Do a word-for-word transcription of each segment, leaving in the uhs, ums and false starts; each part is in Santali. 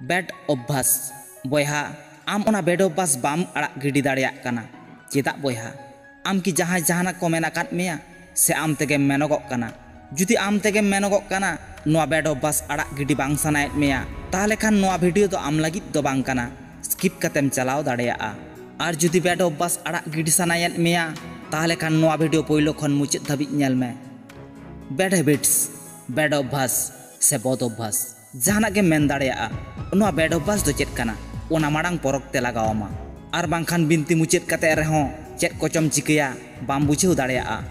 ᱵᱮᱰ ᱚᱵᱵᱷᱟᱥ᱾ ᱵᱚᱭᱦᱟ, ᱟᱢ ᱚᱱᱟ ᱵᱮᱰ ᱚᱵᱵᱷᱟᱥ ᱵᱟᱢ ᱟᱲᱟᱜ ᱜᱤᱰᱤ ᱫᱟᱲᱮᱭᱟᱜ ᱠᱟᱱᱟ᱾ ᱪᱮᱫᱟᱜ ᱵᱚᱭᱦᱟ? ᱟᱢ ᱠᱤ ᱡᱟᱦᱟᱸᱭ ᱡᱟᱦᱟᱱᱟᱜ ᱠᱚ ᱢᱮᱱ ᱟᱠᱟᱫ ᱢᱮᱭᱟ, ᱥᱮ ᱟᱢ ᱛᱮᱜᱮᱢ ᱢᱮᱱᱚᱜᱚᱜ ᱠᱟᱱᱟ? ᱡᱩᱫᱤ ᱟᱢ ᱛᱮᱜᱮᱢ ᱢᱮᱱᱚᱜᱚᱜ ᱠᱟᱱᱟ ᱱᱚᱣᱟ ᱵᱮᱰ ᱚᱵᱵᱷᱟᱥ ᱟᱲᱟᱜ ᱜᱤᱰᱤ ᱵᱟᱝ ᱥᱟᱱᱟᱭᱮᱫ ᱢᱮᱭᱟ, ᱛᱟᱦᱚᱞᱮ ᱠᱷᱟᱱ ᱱᱚᱣᱟ ᱵᱷᱤᱰᱤᱭᱳ ᱫᱚ ᱟᱢ ᱞᱟᱹᱜᱤᱫ ᱫᱚ ᱵᱟᱝ ᱠᱟᱱᱟ᱾ ᱥᱠᱤᱯ ᱠᱟᱛᱮᱢ ᱪᱟᱞᱟᱣ ᱫᱟᱲᱮᱭᱟᱜᱼᱟ᱾ ᱟᱨ ᱡᱩᱫᱤ ᱵᱮᱰ ᱚᱵᱵᱷᱟᱥ ᱟᱲᱟᱜ ᱜᱤᱰᱤ ᱥᱟᱱᱟᱭᱮᱫ ᱢᱮᱭᱟ, ᱛᱟᱦᱚᱞᱮ ᱠᱷᱟᱱ ᱱᱚᱣᱟ ᱵᱷᱤᱰᱤᱭᱳ ᱯᱳᱭᱞᱳ ᱠᱷᱚᱱ ᱢᱩᱪᱟᱹᱫ ᱫᱷᱟᱹᱵᱤᱡ ᱧᱮᱞ ᱢᱮ᱾ ᱵᱮᱰ ᱦᱮᱵᱤᱴᱥ, ᱵᱮᱰ ᱚᱵᱵᱷᱟᱥ ᱥᱮ ᱵᱚᱫ ᱚᱵᱵᱷᱟᱥ, ᱡᱟᱦᱟᱱᱟᱜ ᱜᱮᱢ ᱢᱮᱱ ᱫᱟᱲᱮᱭᱟᱜᱼᱟ᱾ ᱱᱚᱣᱟ ᱵᱮᱰ ᱚᱵᱵᱷᱟᱥ ᱫᱚ ᱪᱮᱫ ᱠᱟᱱᱟ, ᱚᱱᱟ ᱢᱟᱲᱟᱝ ᱯᱚᱨᱚᱠ ᱛᱮ ᱞᱟᱜᱟᱣ ᱟᱢᱟ᱾ ᱟᱨ ᱵᱟᱝᱠᱷᱟᱱ ᱵᱤᱱᱛᱤ ᱢᱩᱪᱟᱹᱫ ᱠᱟᱛᱮ ᱨᱮᱦᱚᱸ ᱪᱮᱫ ᱠᱚᱪᱚᱢ ᱪᱤᱠᱟᱹᱭᱟ, ᱵᱟᱢ ᱵᱩᱡᱷᱟᱹᱣ ᱫᱟᱲᱮᱭᱟᱜᱼᱟ᱾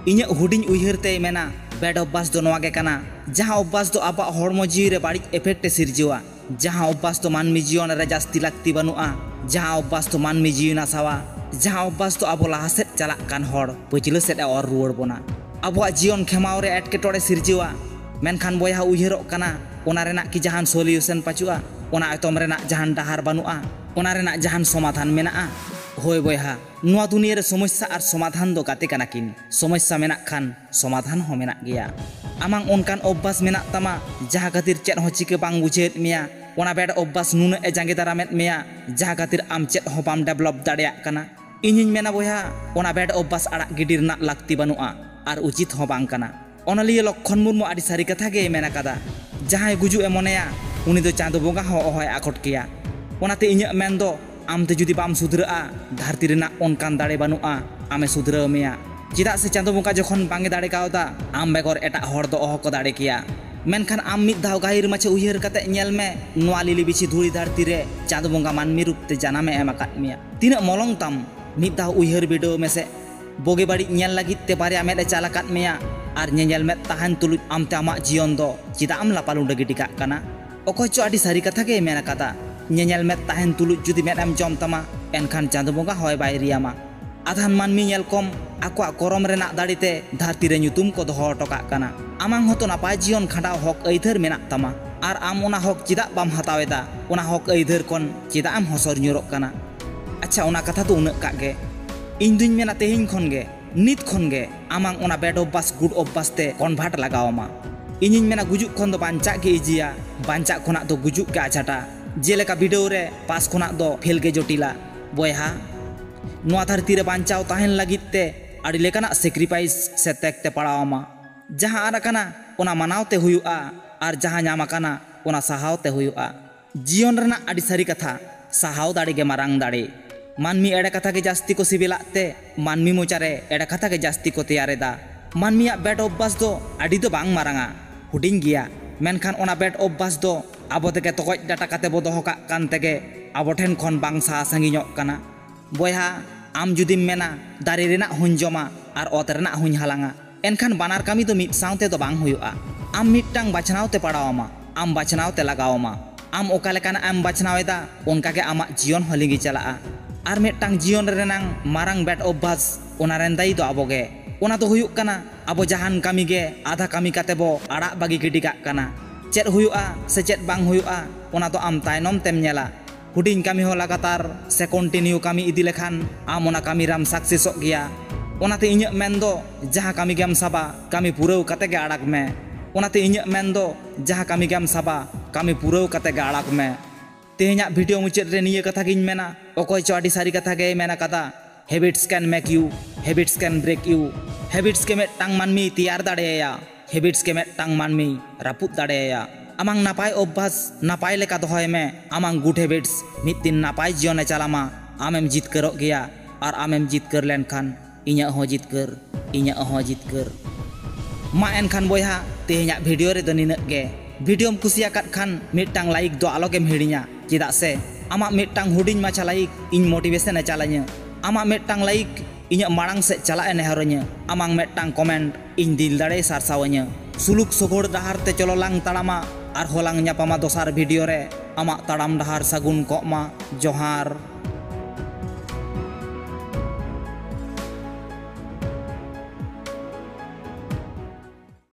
ᱤᱧᱟᱹᱜ ᱦᱩᱰᱤᱧ ᱩᱭᱦᱟᱹᱨ ᱛᱮᱭ ᱢᱮᱱᱟ, ᱵᱮᱰ ᱚᱵᱵᱷᱟᱥ ᱫᱚ ᱱᱚᱣᱟ ᱜᱮ ᱠᱟᱱᱟ, ᱡᱟᱦᱟᱸ ᱚᱵᱵᱷᱟᱥ ᱫᱚ ᱟᱵᱚᱣᱟᱜ ᱦᱚᱲᱢᱚ ᱡᱤᱣᱤ ᱨᱮ ᱵᱟᱹᱲᱤᱡ ᱮᱯᱷᱮᱠᱴ ᱮ ᱥᱤᱨᱡᱟᱹᱣᱟ, ᱡᱟᱦᱟᱸ ᱚᱵᱵᱷᱟᱥ ᱫᱚ ᱢᱟᱹᱱᱢᱤ ᱡᱤᱭᱚᱱ ᱨᱮ ᱡᱟᱹᱥᱛᱤ ᱞᱟᱹᱠᱛᱤ ᱵᱟᱹᱱᱩᱜᱼᱟ, ᱡᱟᱦᱟᱸ ᱚᱵᱵᱷᱟᱥ ᱫᱚ ᱢᱟᱹᱱᱢᱤ ᱡᱤᱣᱤ ᱱᱟᱥᱟᱣᱟ, ᱡᱟᱦᱟᱸ ᱚᱵᱵᱷᱟᱥ ᱫᱚ ᱟᱵᱚ ᱞᱟᱦᱟ ᱥᱮᱫ ᱪᱟᱞᱟᱜ ᱠᱟᱱ ᱦᱚᱲ ᱯᱟᱹᱪᱷᱞᱟᱹ ᱥᱮᱫ ᱮ ᱚᱨ ᱨᱩᱣᱟᱹᱲ ᱵᱚᱱᱟ, ᱟᱵᱚᱣᱟᱜ ᱡᱤᱭᱚᱱ ᱠᱷᱮᱢᱟᱣ ᱨᱮ ᱮᱴᱠᱮᱴᱚᱬᱮ ᱥᱤᱨᱡᱟᱹᱣᱟ᱾ ᱢᱮᱱᱠᱷᱟᱱ ᱵᱚᱭᱦᱟ, ᱩᱭᱦᱟᱹᱨᱚᱜ ᱠᱟᱱᱟ, ᱚᱱᱟ ᱨᱮᱱᱟᱜ ᱠᱤ ᱡᱟᱦᱟᱱ ᱥᱚᱞᱤᱭᱩᱥᱚᱱ ᱯᱟᱹᱪᱩᱜᱼᱟ? ᱚᱱᱟ ᱮᱛᱚᱢ ᱨᱮᱱᱟᱜ ᱡᱟᱦᱟᱱ ᱰᱟᱦᱟᱨ ᱵᱟᱹᱱᱩᱜᱼᱟ? ᱚᱱᱟ ᱨᱮᱱᱟᱜ ᱡᱟᱦᱟᱱ ᱥᱚᱢᱟᱫᱷᱟᱱ ᱢᱮᱱᱟᱜᱼᱟ? ᱦᱳᱭ ᱵᱚᱭᱦᱟ, ᱱᱚᱣᱟ ᱫᱩᱱᱤᱭᱟᱹ ᱨᱮ ᱥᱚᱢᱚᱥᱥᱟ ᱟᱨ ᱥᱚᱢᱟᱫᱷᱟᱱ ᱫᱚ ᱜᱟᱛᱮ ᱠᱟᱱᱟ ᱠᱤᱱ᱾ ᱥᱚᱢᱚᱥᱥᱟ ᱢᱮᱱᱟᱜ ᱠᱷᱟᱱ ᱥᱚᱢᱟᱫᱷᱟᱱ ᱦᱚᱸ ᱢᱮᱱᱟᱜ ᱜᱮᱭᱟ᱾ ᱟᱢᱟᱝ ᱚᱱᱠᱟᱱ ᱚᱵᱵᱷᱟᱥ ᱢᱮᱱᱟᱜ ᱛᱟᱢᱟ, ᱡᱟᱦᱟᱸ ᱠᱷᱟᱹᱛᱤᱨ ᱪᱮᱫ ᱦᱚᱸ ᱪᱤᱠᱟᱹ ᱵᱟᱝ ᱵᱩᱡᱷᱟᱹᱣᱮᱫ ᱢᱮᱭᱟ᱾ ᱚᱱᱟ ᱵᱮᱰ ᱚᱵᱵᱷᱟᱥ ᱱᱩᱱᱟᱹᱜ ᱮ ᱡᱟᱸᱜᱮ ᱫᱟᱨᱟᱢᱮᱫ ᱢᱮᱭᱟ, ᱡᱟᱦᱟᱸ ᱠᱷᱟᱹᱛᱤᱨ ᱟᱢ ᱪᱮᱫ ᱦᱚᱸ ᱵᱟᱢ ᱰᱮᱵᱷᱞᱚᱯ ᱫᱟᱲᱮᱭᱟᱜ ᱠᱟᱱᱟ᱾ ᱤᱧᱤᱧ ᱢᱮᱱᱟ ᱵᱚᱭᱦᱟ, ᱚᱱᱟ ᱵᱮᱰ ᱚᱵᱵᱷᱟᱥ ᱟᱲᱟᱜ ᱜᱤᱰᱤ ᱨᱮᱱᱟᱜ ᱞᱟᱹᱠᱛᱤ ᱵᱟᱹᱱᱩᱜᱼᱟ ᱟᱨ ᱩᱪᱤᱛ ᱦᱚᱸ ᱵᱟᱝ ᱠᱟᱱᱟ᱾ ᱚᱱᱚᱞᱤᱭᱟᱹ ᱞᱚᱠᱠᱷᱚᱱ ᱢᱩᱨᱢᱩ ᱟᱹᱰᱤ ᱥᱟᱹᱨᱤ ᱠᱟᱛᱷᱟ ᱜᱮᱭ ᱢᱮᱱ ᱟᱠᱟᱫᱟ, ᱡᱟᱦᱟᱸᱭ ᱜᱩᱡᱩᱜ ᱮ ᱢᱚᱱᱮᱭᱟ, ᱩᱱᱤ ᱫᱚ ᱪᱟᱸᱫᱚ ᱵᱚᱸᱜᱟ ᱦᱚᱸ ᱚᱦᱚᱭ ᱟᱠᱚᱴ ᱠᱮᱭᱟ᱾ ᱚᱱᱟᱛᱮ ᱤᱧᱟᱹᱜ ᱢᱮᱱ ᱫᱚ, ᱟᱢ ᱛᱮ ᱡᱩᱫᱤ ᱵᱟᱢ ᱥᱩᱫᱷᱨᱟᱹᱜᱼᱟ, ᱫᱷᱟᱹᱨᱛᱤ ᱨᱮᱱᱟᱜ ᱚᱱᱠᱟᱱ ᱫᱟᱲᱮ ᱵᱟᱹᱱᱩᱜᱼᱟ ᱟᱢᱮ ᱥᱩᱫᱷᱨᱟᱹᱣ ᱢᱮᱭᱟ᱾ ᱪᱮᱫᱟᱜ ᱥᱮ ᱪᱟᱸᱫᱚ ᱵᱚᱸᱜᱟ ᱡᱚᱠᱷᱚᱱ ᱵᱟᱝ ᱮ ᱫᱟᱲᱮ ᱠᱟᱣᱫᱟ, ᱟᱢ ᱵᱮᱜᱚᱨ ᱮᱴᱟᱜ ᱦᱚᱲ ᱫᱚ ᱚᱦᱚ ᱠᱚ ᱫᱟᱲᱮ ᱠᱮᱭᱟ᱾ ᱢᱮᱱᱠᱷᱟᱱ ᱟᱢ ᱢᱤᱫ ᱫᱷᱟᱣ ᱜᱟᱹᱦᱤᱨ ᱢᱟᱪᱷᱟ ᱩᱭᱦᱟᱹᱨ ᱠᱟᱛᱮ ᱧᱮᱞ ᱢᱮ, ᱱᱚᱣᱟ ᱞᱤᱞᱤ ᱵᱤᱪᱷᱤ ᱫᱷᱩᱲᱤ ᱫᱷᱟᱹᱨᱛᱤ ᱨᱮ ᱪᱟᱸᱫᱚ ᱵᱚᱸᱜᱟ ᱢᱟᱹᱱᱢᱤ ᱨᱩᱯ ᱛᱮ ᱡᱟᱱᱟᱢ ᱮ ᱮᱢ ᱟᱠᱟᱫ ᱢᱮᱭᱟ᱾ ᱛᱤᱱᱟᱹᱜ ᱢᱚᱞᱚᱝ ᱛᱟᱢ, ᱢᱤᱫ ᱫᱷᱟᱣ ᱩᱭᱦᱟᱹᱨ ᱵᱤᱰᱟᱹᱣ ᱢᱮᱥᱮ᱾ ᱵᱩᱜᱤ ᱵᱟᱹᱲᱤᱡ ᱧᱮᱞ ᱞᱟᱹᱜᱤᱫ ᱛᱮ ᱵᱟᱨᱭᱟ ᱢᱮᱫ ᱮ ᱪᱟᱞ ᱟᱠᱟᱫ ᱢᱮᱭᱟ, ᱟᱨ ᱧᱮᱧᱮᱞ ᱢᱮᱫ ᱛᱟᱦᱮᱱ ᱛᱩᱞᱩᱡ ᱟᱢ ᱛᱮ ᱟᱢᱟᱜ ᱡᱤᱭᱚᱱ ᱫᱚ ᱪᱮᱫᱟᱜ ᱮᱢ ᱞᱟᱯᱟᱞᱩᱸᱰᱟᱹ ᱜᱤᱰᱤ ᱠᱟᱜ ᱠᱟᱱᱟ? ᱚᱠᱚᱭ ᱪᱚ ᱟᱹᱰᱤ ᱥᱟᱹᱨᱤ ᱠᱟᱛᱷᱟ ᱜᱮᱭ ᱢᱮᱱ ᱟᱠᱟᱫᱟ, ᱧᱮᱧᱮᱞ ᱢᱮᱫ ᱛᱟᱦᱮᱱ ᱛᱩᱞᱩᱡ ᱡᱩᱫᱤ ᱢᱮᱫ ᱮᱢ ᱡᱚᱢ ᱛᱟᱢᱟ, ᱮᱱᱠᱷᱟᱱ ᱪᱟᱸᱫᱚ ᱵᱚᱸᱜᱟ ᱦᱚᱸᱭ ᱵᱟᱭᱨᱤᱭᱟᱢᱟ᱾ ᱟᱫᱷᱟᱱ ᱢᱟᱹᱱᱢᱤ ᱧᱮᱞ ᱠᱚᱢ, ᱟᱠᱚᱣᱟᱜ ᱠᱚᱨᱚᱢ ᱨᱮᱱᱟᱜ ᱫᱟᱲᱮ ᱛᱮ ᱫᱷᱟᱹᱨᱛᱤ ᱨᱮ ᱧᱩᱛᱩᱢ ᱠᱚ ᱫᱚᱦᱚ ᱦᱚᱴᱚ ᱠᱟᱜ ᱠᱟᱱᱟ᱾ ᱟᱢᱟᱝ ᱦᱚᱸᱛᱚ ᱱᱟᱯᱟᱭ ᱡᱤᱭᱚᱱ ᱠᱷᱟᱸᱰᱟᱣ ᱦᱚᱠ ᱟᱹᱭᱫᱟᱹᱨ ᱢᱮᱱᱟᱜ ᱛᱟᱢᱟ, ᱟᱨ ᱟᱢ ᱚᱱᱟ ᱦᱚᱠ ᱪᱮᱫᱟᱜ ᱵᱟᱢ ᱦᱟᱛᱟᱣ ᱮᱫᱟ? ᱚᱱᱟ ᱦᱚᱠ ᱟᱹᱭᱫᱟᱹᱨ ᱠᱷᱚᱱ ᱪᱮᱫᱟᱜ ᱮᱢ ᱦᱚᱥᱚᱨ ᱧᱩᱨᱚᱜ ᱠᱟᱱᱟ? ᱟᱪᱪᱷᱟ, ᱚᱱᱟ ᱠᱟᱛᱷᱟ ᱫᱚ ᱩᱱᱟᱹᱜ ᱠᱟᱜ ᱜᱮ᱾ ᱤᱧ ᱫᱩᱧ ᱢᱮᱱᱟ, ᱛᱮᱦᱮᱧ ᱠᱷᱚᱱ ᱜᱮ, ᱱᱤᱛ ᱠᱷᱚᱱ ᱜᱮ ᱟᱢᱟᱝ ᱚᱱᱟ ᱵᱮᱰ ᱚᱵᱵᱷᱟᱥ ᱜᱩᱰ ᱚᱵᱵᱷᱟᱥ ᱛᱮ ᱠᱚᱱᱵᱷᱟᱨᱴ ᱞᱟᱜᱟᱣ ᱟᱢᱟ᱾ ᱤᱧᱤᱧ ᱢᱮᱱᱟ, ᱜᱩᱡᱩᱜ ᱠᱷᱚᱱ ᱫᱚ ᱵᱟᱧᱪᱟᱜ ᱜᱮ ᱤᱡᱤᱭᱟ, ᱵᱟᱧᱪᱟᱜ ᱠᱷᱚᱱᱟᱜ ᱫᱚ ᱜᱩᱡᱩᱜ ᱜᱮ ᱟᱡᱷᱟᱴᱟ᱾ ᱡᱮᱞᱮᱠᱟ ᱵᱤᱰᱟᱹᱣ ᱨᱮ ᱯᱟᱥ ᱠᱷᱚᱱᱟᱜ ᱫᱚ ᱯᱷᱮᱞ ᱜᱮ ᱡᱚᱴᱤᱞᱟ᱾ ᱵᱚᱭᱦᱟ, ᱱᱚᱣᱟ ᱫᱷᱟᱹᱨᱛᱤ ᱨᱮ ᱵᱟᱧᱪᱟᱣ ᱛᱟᱦᱮᱱ ᱞᱟᱹᱜᱤᱫ ᱛᱮ ᱟᱹᱰᱤ ᱞᱮᱠᱟᱱᱟᱜ ᱥᱮᱠᱨᱤᱯᱷᱟᱭᱤᱥ ᱥᱮ ᱛᱮᱜ ᱛᱮ ᱯᱟᱲᱟᱣ ᱟᱢᱟ᱾ ᱡᱟᱦᱟᱸ ᱟᱫ ᱟᱠᱟᱱᱟ, ᱚᱱᱟ ᱢᱟᱱᱟᱣ ᱛᱮ ᱦᱩᱭᱩᱜᱼᱟ, ᱟᱨ ᱡᱟᱦᱟᱸ ᱧᱟᱢ ᱟᱠᱟᱱᱟ, ᱚᱱᱟ ᱥᱟᱦᱟᱣ ᱛᱮ ᱦᱩᱭᱩᱜᱼᱟ᱾ ᱡᱤᱭᱚᱱ ᱨᱮᱱᱟᱜ ᱟᱹᱰᱤ ᱥᱟᱹᱨᱤ ᱠᱟᱛᱷᱟ, ᱥᱟᱦᱟᱣ ᱫᱟᱲᱮ ᱜᱮ ᱢᱟᱨᱟᱝ ᱫᱟᱲᱮ᱾ ᱢᱟᱹᱱᱢᱤ ᱮᱲᱮ ᱠᱟᱛᱷᱟ ᱜᱮ ᱡᱟᱹᱥᱛᱤ ᱠᱚ ᱥᱤᱵᱤᱞᱟᱜ ᱛᱮ ᱢᱟᱹᱱᱢᱤ ᱢᱚᱪᱟ ᱨᱮ ᱮᱲᱮ ᱠᱟᱛᱷᱟ ᱜᱮ ᱡᱟᱹᱥᱛᱤ ᱠᱚ ᱛᱮᱭᱟᱨ ᱮᱫᱟ᱾ ᱢᱟᱹᱱᱢᱤᱭᱟᱜ ᱵᱮᱰ ᱚᱵᱵᱷᱟᱥ ᱫᱚ ᱟᱹᱰᱤ ᱫᱚ ᱵᱟᱝ ᱢᱟᱨᱟᱝᱟ, ᱦᱩᱰᱤᱧ ᱜᱮᱭᱟ, ᱢᱮᱱᱠᱷᱟᱱ ᱚᱱᱟ ᱵᱮᱰ ᱚᱵᱵᱷᱟᱥ ᱫᱚ ᱟᱵᱚ ᱛᱮᱜᱮ ᱛᱚᱠᱚᱡ ᱰᱟᱴᱟ ᱠᱟᱛᱮ ᱵᱚ ᱫᱚᱦᱚ ᱠᱟᱜ ᱠᱟᱱ ᱛᱮᱜᱮ ᱟᱵᱚ ᱴᱷᱮᱱ ᱠᱷᱚᱱ ᱵᱟᱝ ᱥᱟᱦᱟ ᱥᱟᱺᱜᱤᱧᱚᱜ ᱠᱟᱱᱟ᱾ ᱵᱚᱭᱦᱟ, ᱟᱢ ᱡᱩᱫᱤᱢ ᱢᱮᱱᱟ ᱫᱟᱨᱮ ᱨᱮᱱᱟᱜ ᱦᱚᱧ ᱡᱚᱢᱟ ᱟᱨ ᱚᱛ ᱨᱮᱱᱟᱜ ᱦᱚᱧ ᱦᱟᱞᱟᱝᱟ, ᱮᱱᱠᱷᱟᱱ ᱵᱟᱱᱟᱨ ᱠᱟᱹᱢᱤ ᱫᱚ ᱢᱤᱫ ᱥᱟᱶᱛᱮ ᱫᱚ ᱵᱟᱝ ᱦᱩᱭᱩᱜᱼᱟ᱾ ᱟᱢ ᱢᱤᱫᱴᱟᱝ ᱵᱟᱪᱷᱱᱟᱣ ᱛᱮ ᱯᱟᱲᱟᱣ ᱟᱢᱟ, ᱟᱢ ᱵᱟᱪᱷᱱᱟᱣ ᱛᱮ ᱞᱟᱜᱟᱣ ᱟᱢᱟ᱾ ᱟᱢ ᱚᱠᱟ ᱞᱮᱠᱟᱱᱟᱜ ᱮᱢ ᱵᱟᱪᱷᱱᱟᱣ ᱮᱫᱟ, ᱚᱱᱠᱟ ᱜᱮ ᱟᱢᱟᱜ ᱡᱤᱭᱚᱱ ᱦᱚᱸ ᱞᱤᱸᱜᱤ ᱪᱟᱞᱟᱜᱼᱟ᱾ ᱟᱨ ᱢᱤᱫᱴᱟᱝ ᱡᱤᱭᱚᱱ ᱨᱮᱱᱟᱝ ᱢᱟᱨᱟᱝ ᱵᱮᱰ ᱚᱵᱵᱷᱟᱥ, ᱚᱱᱟ ᱨᱮᱱ ᱫᱟᱭᱤ ᱫᱚ ᱟᱵᱚ ᱜᱮ᱾ ᱚᱱᱟ ᱫᱚ ᱦᱩᱭᱩᱜ ᱠᱟᱱᱟ, ᱟᱵᱚ ᱡᱟᱦᱟᱱ ᱠᱟᱹᱢᱤ ᱜᱮ ᱟᱫᱷᱟ ᱠᱟᱹᱢᱤ ᱠᱟᱛᱮ ᱵᱚ ᱟᱲᱟᱜ ᱵᱟᱹᱜᱤ ᱜᱤᱰᱤ ᱠᱟᱜ ᱠᱟᱱᱟ᱾ ᱪᱮᱫ ᱦᱩᱭᱩᱜᱼᱟ ᱥᱮ ᱪᱮᱫ ᱵᱟᱝ ᱦᱩᱭᱩᱜᱼᱟ, ᱚᱱᱟ ᱫᱚ ᱟᱢ ᱛᱟᱭᱱᱚᱢ ᱛᱮᱢ ᱧᱮᱞᱟ᱾ ᱦᱩᱰᱤᱧ ᱠᱟᱹᱢᱤ ᱦᱚᱸ ᱞᱟᱜᱟᱛᱟᱨ ᱥᱮ ᱠᱚᱱᱴᱤᱱᱤᱭᱩ ᱠᱟᱹᱢᱤ ᱤᱫᱤ ᱞᱮᱠᱷᱟᱱ ᱟᱢ ᱚᱱᱟ ᱠᱟᱹᱢᱤ ᱨᱮᱢ ᱥᱟᱠᱥᱮᱥᱚᱜ ᱜᱮᱭᱟ᱾ ᱚᱱᱟᱛᱮ ᱤᱧᱟᱹᱜ ᱢᱮᱱ ᱫᱚ, ᱡᱟᱦᱟᱸ ᱠᱟᱹᱢᱤ ᱜᱮᱢ ᱥᱟᱵᱟ, ᱠᱟᱹᱢᱤ ᱯᱩᱨᱟᱹᱣ ᱠᱟᱛᱮ ᱜᱮ ᱟᱲᱟᱜᱽ ᱢᱮ᱾ ᱚᱱᱟᱛᱮ ᱤᱧᱟᱹᱜ ᱢᱮᱱ ᱫᱚ, ᱡᱟᱦᱟᱸ ᱠᱟᱹᱢᱤ ᱜᱮᱢ ᱥᱟᱵᱟ, ᱠᱟᱹᱢᱤ ᱯᱩᱨᱟᱹᱣ ᱠᱟᱛᱮ ᱜᱮ ᱟᱲᱟᱜᱽ ᱢᱮ᱾ ᱛᱮᱦᱮᱧᱟᱜ ᱵᱷᱤᱰᱤᱭᱳ ᱢᱩᱪᱟᱹᱫ ᱨᱮ ᱱᱤᱭᱟᱹ ᱠᱟᱛᱷᱟ ᱜᱤᱧ ᱢᱮᱱᱟ, ᱚᱠᱚᱭ ᱪᱚ ᱟᱹᱰᱤ ᱥᱟᱹᱨᱤ ᱠᱟᱛᱷᱟ ᱜᱮᱭ ᱢᱮᱱ ᱟᱠᱟᱫᱟ, "Habits can make you, habits can break you." ᱦᱮᱵᱤᱴᱥ ᱜᱮ ᱢᱤᱫᱴᱟᱝ ᱢᱟᱹᱱᱢᱤᱭ ᱛᱮᱭᱟᱨ ᱫᱟᱲᱮᱭᱟᱭᱟ, ᱦᱮᱵᱤᱴᱥ ᱜᱮ ᱢᱤᱫᱴᱟᱝ ᱢᱟᱹᱱᱢᱤᱭ ᱨᱟᱹᱯᱩᱫ ᱫᱟᱲᱮᱭᱟᱭᱟ᱾ ᱟᱢᱟᱝ ᱱᱟᱯᱟᱭ ᱚᱵᱵᱷᱟᱥ ᱱᱟᱯᱟᱭ ᱞᱮᱠᱟ ᱫᱚᱦᱚᱭ ᱢᱮ᱾ ᱟᱢᱟᱝ ᱜᱩᱰ ᱦᱮᱵᱤᱴᱥ ᱢᱤᱫ ᱫᱤᱱ ᱱᱟᱯᱟᱭ ᱡᱤᱭᱚᱱᱮ ᱪᱟᱞᱟᱢᱟ᱾ ᱟᱢᱮᱢ ᱡᱤᱛᱠᱟᱹᱨᱚᱜ ᱜᱮᱭᱟ, ᱟᱨ ᱟᱢᱮᱢ ᱡᱤᱛᱠᱟᱹᱨ ᱞᱮᱱᱠᱷᱟᱱ ᱤᱧᱟᱹᱜ ᱦᱚᱸ ᱡᱤᱛᱠᱟᱹᱨ, ᱤᱧᱟᱹᱜ ᱦᱚᱸ ᱡᱤᱛᱠᱟᱹᱨ᱾ ᱢᱟ ᱮᱱᱠᱷᱟᱱ ᱵᱚᱭᱦᱟ, ᱛᱮᱦᱮᱧᱟᱜ ᱵᱷᱤᱰᱤᱭᱳ ᱨᱮᱫᱚ ᱱᱤᱱᱟᱹᱜ ᱜᱮ᱾ ᱵᱷᱤᱰᱤᱭᱳᱢ ᱠᱩᱥᱤᱭᱟᱠᱟᱫ ᱠᱷᱟᱱ ᱢᱤᱫᱴᱟᱝ ᱞᱟᱭᱤᱠ ᱫᱚ ᱟᱞᱚᱜᱮᱢ ᱦᱤᱲᱤᱧᱟ, ᱪᱮᱫᱟᱜ ᱥᱮ ᱟᱢᱟᱜ ᱢᱤᱫᱴᱟᱝ ᱦᱩᱰᱤᱧ ᱢᱟᱪᱷᱟ ᱞᱟᱭᱤᱠ ᱤᱧ ᱢᱳᱴᱤᱵᱷᱮᱥᱚᱱ ᱮ ᱪᱟᱞᱟᱧᱟ᱾ ᱟᱢᱟᱜ ᱢᱤᱫᱴᱟᱝ ᱞᱟᱭᱤᱠ ᱤᱧᱟᱹᱜ ᱢᱟᱲᱟᱝ ᱥᱮᱫ ᱪᱟᱞᱟᱜ ᱮ ᱱᱮᱦᱚᱨᱟᱹᱧᱟ᱾ ᱟᱢᱟᱝ ᱢᱤᱫᱴᱟᱝ ᱠᱚᱢᱮᱱᱴ ᱤᱧ ᱫᱤᱞ ᱫᱟᱲᱮᱭ ᱥᱟᱨᱥᱟᱣᱟᱹᱧᱟ᱾ ᱥᱩᱞᱩᱠ ᱥᱚᱜᱚᱲ ᱰᱟᱦᱟᱨ ᱛᱮ ᱪᱚᱞᱚ ᱞᱟᱝ ᱛᱟᱲᱟᱢᱟ, ᱟᱨᱦᱚᱸ ᱞᱟᱝ ᱧᱟᱯᱟᱢᱟ ᱫᱚᱥᱟᱨ ᱵᱷᱤᱰᱤᱭᱳ ᱨᱮ᱾ ᱟᱢᱟᱜ ᱛᱟᱲᱟᱢ ᱰᱟᱦᱟᱨ ᱥᱟᱹᱜᱩᱱ ᱠᱚᱜ ᱢᱟ᱾ ᱡᱚᱦᱟᱨ᱾